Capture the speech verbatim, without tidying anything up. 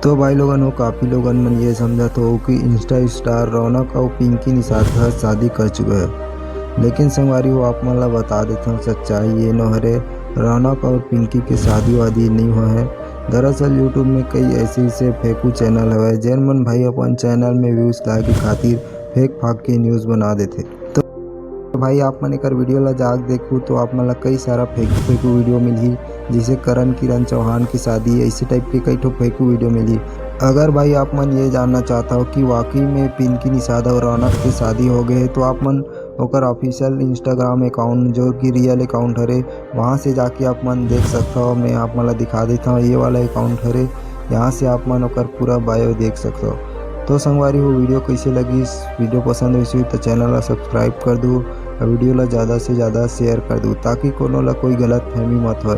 तो भाई लोगन हो, काफ़ी लोगन मन ये समझत हो कि Insta star रौनक अउ पिंकी निषाद ह शादी कर चुके हैं, लेकिन संगवारी हो, आप मन ला बता देथन, सच्चाई ये नो हरे। रौनक अउ पिंकी के शादी वादी नहीं हुआ है। दरअसल YouTube में कई ऐसे ऐसे फेकू चैनल हवे, जेन मन भाई अपन चैनल में व्यूज लाए के खातिर फेंक फाक के न्यूज़ बना देथे। तो भाई, आप मन एकर वीडियो ला जाके देखू तो आप मन ला कई सारा फेंकू फेंकू वीडियो मिलही, जैसे करण किरण चौहान की शादी, ऐसे टाइप के कई ठो फेंकू वीडियो मिलही। अगर भाई आप मन ये जानना चाहता हो कि वाकई में पिंकी निषाद और रौनक की शादी हो गए है, तो आप मन ओकर ऑफिशियल Instagram अकाउंट, जो कि रियल अकाउंट हरे, वहाँ से जाके आप मन देख सकता हो। मैं आप मन ला दिखा देता हूँ, ये वाला अकाउंट हरे, यहाँ से आप मन ओकर पूरा बायो देख सकता हो। तो संगवारी हो, वीडियो कैसे लगी? वीडियो पसंद होइस तो चैनल ला सब्सक्राइब कर दू और वीडियो ला ज़्यादा से ज़्यादा शेयर कर दू, ताकि कोनो ला कोई गलत फहमी मत होए।